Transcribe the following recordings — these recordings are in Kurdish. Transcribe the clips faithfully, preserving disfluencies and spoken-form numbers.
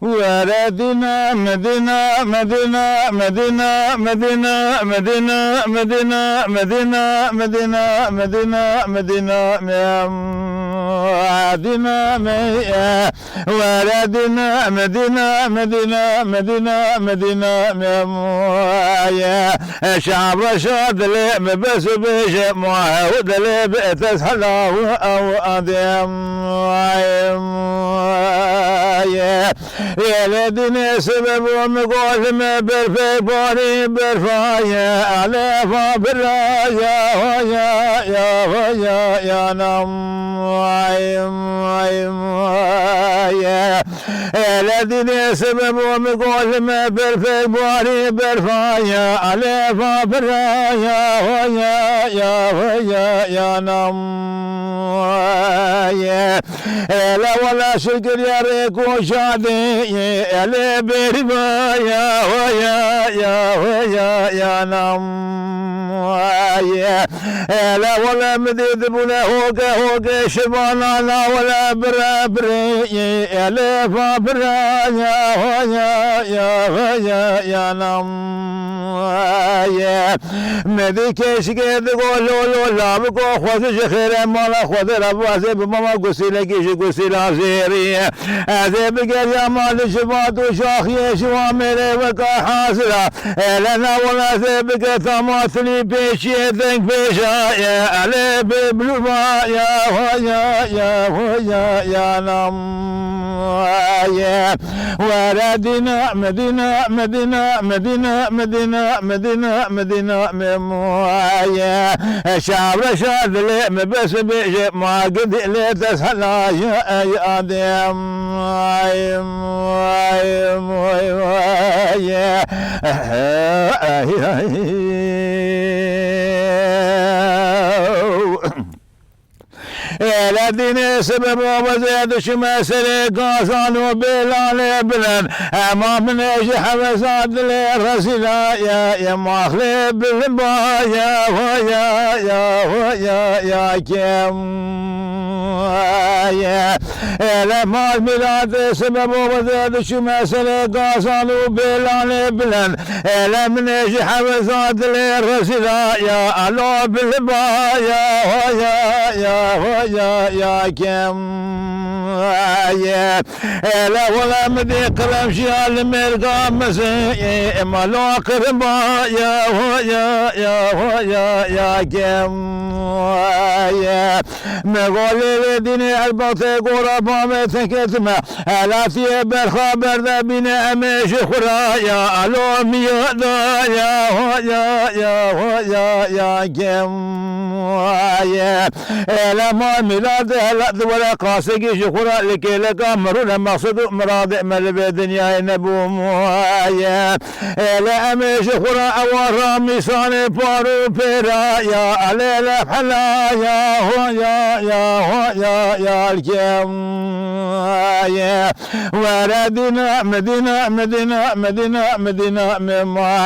Were dîna, Medîna, Medîna, Medîna, Medîna, Medîna, Medîna, Medîna, Medîna, Medîna, Medîna, Medîna, Medîna, Medîna, Medîna, Medîna, Medîna, Medîna, Medîna, Medîna, Şav reşa dilê min bes bêje, ma ew dilê bi tez hela ew adem. Êlê dînê sebeb û min gol me berfê barî berfaye, elefa biraye, hoya, ya, hoya, yanam. Ay, ay, ay. Êlê dînê sebeb û min gol me berfê barî berfaye, elefa biraye, hoya, ya, hoya, yanam. Êlê wela şikir ya rêko şadê, êlê berî baye, hoya, ya, hoya, yanam. Êlê wela min dî dibûne hoke hoke şibana na wela bire bire, êlê fa bire ya, ya, ya, ya, ya nam. Min dî keşikê digo lo lo la biko xwezî ji xêre mala xwezî re bazê bi mama gusîlekî ji gusîla zêrî. Ez ê bi gerya malê ji vat û şaxiyê ji wa mêrê weka hazira. Ele na wela ez ê bike tamatilî pêşiyê deng pêşa ye. Ele bê bilûva ya hoya ya hoya ya nam ye. Were dîna, Medîna, Medîna, Medîna, Medîna, Medîna, Medîna, Memoye. Şav reşa dilê min bes bêje, ma gidî lê dest helaye, ey adem. Ay, ay, ay, ay. Ay, ay. Êle dînê sebeba wezê dişime serê gazan û bêlanê bilind. Ema min ê ji hevesa dilê rezîla ye, ye maxlê bilimba ye, hoya, ya, hoya, ya kem. Ye. Êle mal mîratê sebeba wezê dişime serê gazan û bêlanê bilind. Êle min ê ji hevesa dilê rezîla ya, alo bilba ya, hoya, ya, hoya, ya kem. Ye. Êle wela min dî qirem jiya li mêrga mizin, ê, ê, malo qirba ya, hoya, ya, hoya, ya kem. Ye. Me golê lê dînê elbetê gora bavê teketime. Elatiyê berxa berde bîne em ê ji xwe ra ya alo miyo da ya ho ya ya ho ya ya kem. Ye. Ele ma mîlad elat were qasekî ji xwe ra li kêleka mirûne maqsed û miradê me li vê dinyayê nebûm. Ye. Ele em ê ji xwe re ewa ramîsanê par û pêra ya, ele ele hela ya, ho ya, ya, ho ya, ya, li kem ye. Were dîna, Medîna, Medîna, Medîna, Medîna, me ma.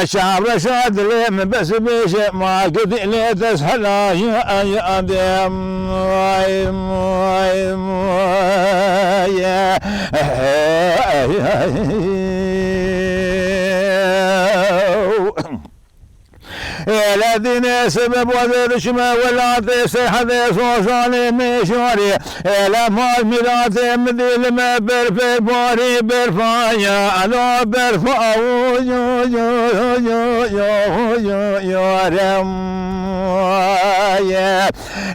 Şav reşa dilê min bes bêje, ma gidî lê dest hela ya, ay adem. Ay, ay, ay, ye. Êle dînê sebeb wezê dişime welatê sehedê sozanê mêşwarê. Êle mal mîratê min dî li me berfê barî berfa ya. Elo berfa yo yo yo yo yo yo yo rem ye.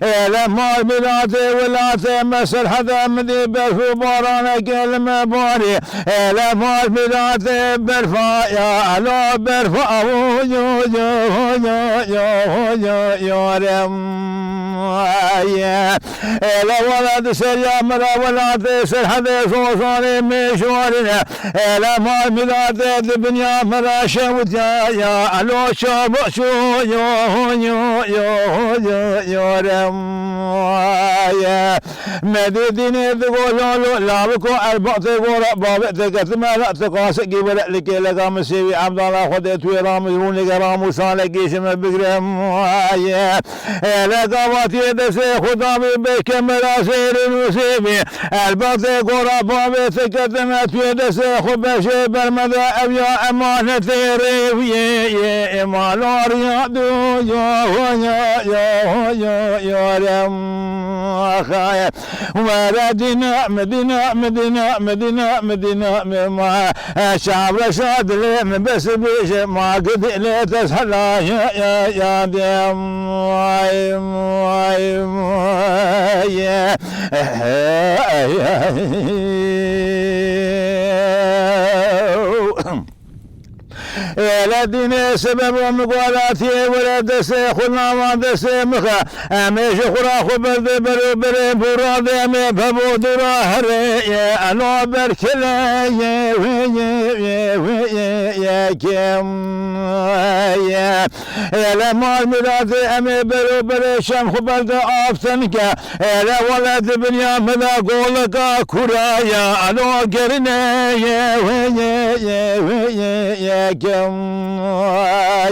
Êle mal mîratê welatê me serhedê min dî berf û baraneke li me barî. Êle mal mîratê berfa ya, elo berfa, yo, yo, yo, yo, yo, yo, rem, ye. Êle wela di ser ya min ra welatê serhedê sozanê mêşwarî ne. Êle mal mîratê di binya min ra şewitya ya, elo çabaşo, yo, yo, yo, yo, yo, rem, ye. Me dî dînê digo lalo, laviko elbatê gora, bavê te ketime la, te qasekî were li kêleka min sêwî Evdala Xwedê tu yê ramî rûnê geram û salekî ji me bigre maye. Hele gavatiyê destê xwe dabî bê kemera zêrî nûsî bî. Elbetê gora bavê te ketime tu yê destê xwe beşê bermede ev ya emanetê rêwiyê yê êmalariya du ya ya ya ya ya ya rem xaye. Were dîna mi dîna mi dîna mi dîna mi dîna mi ma. Şavreşa dilê mi bes bêje ma gidê lê te hela ya ya ya dem. Ay ay ay. Êle dînê sebebo min guharatiyê were destê xwe nava destê min xe. Em ê ji xwe ra xwe berde bero berê bo radê em ê bebo dora herê ye elo berkele ye wê ye wê ye wê ye ye kim ye. Êle mal miradê em ê bero berê şem xwe berde aftenke. Êle wele di binya min de goleka kura ya elo gerine ye wê ye ye wê ye ye kim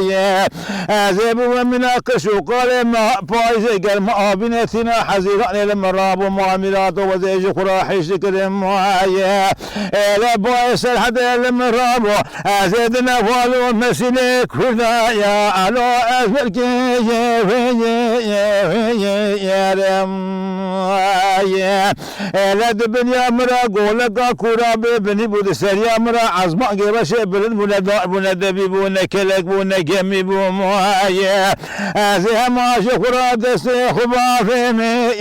ye. Ez ê bi we mîna qiş û qalê me payîzê germ avîne tîna hezîranê li min rabû ma mîrato wezê ji xwe ra hêş dikirim waye. Êle bayê serhedê li min rabû ez ê di nefal û mesîlê kurda ya elo ez belkê yê wê yê yê wê yê yerim waye. Êle di binya min re goleka kûra bê binî bû, di seriya min re ezmangê beşê bilind bû, ne dar bû, ne devî bû, ne kelek bû, ne gemî bû maye. Ez ê hema ji xwe re destê xwe bavêmê,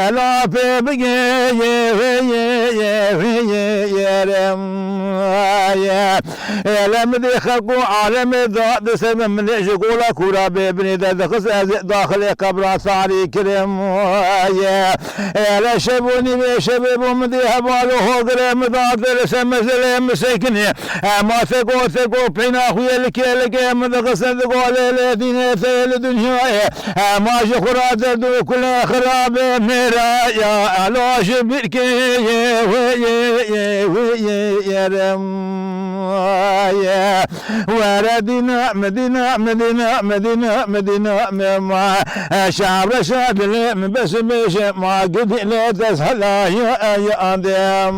ela pê bigê yê wê yê yê wê yê yerim maye. Êle min dê xelk û alemê da di ser min, min ê ji gola kûra bê binê derdixist, ez ê daxilê qebra tarî kirim ye. Êle şev û nîvê şevê bû min dê heval û hogirê min da di li ser mezelê min sekinê. Ema teko teko peyna xwe yê likê likê min dixistin di golê lê dînê te yê li dinyayê. Ema ji xwe ra derd û kulê xirabê mêra ya elo ji bîrkê yê wê yê yê wê yê yerim ye. Were dîna mi dîna mi dîna mi dîna mi dîna mi ma. Şavreşa dilê mi bes bêje ma gidî lê dest hela ya ya dem.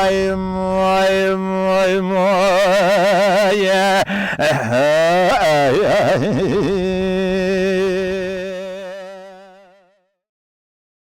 Ay ay ay ay.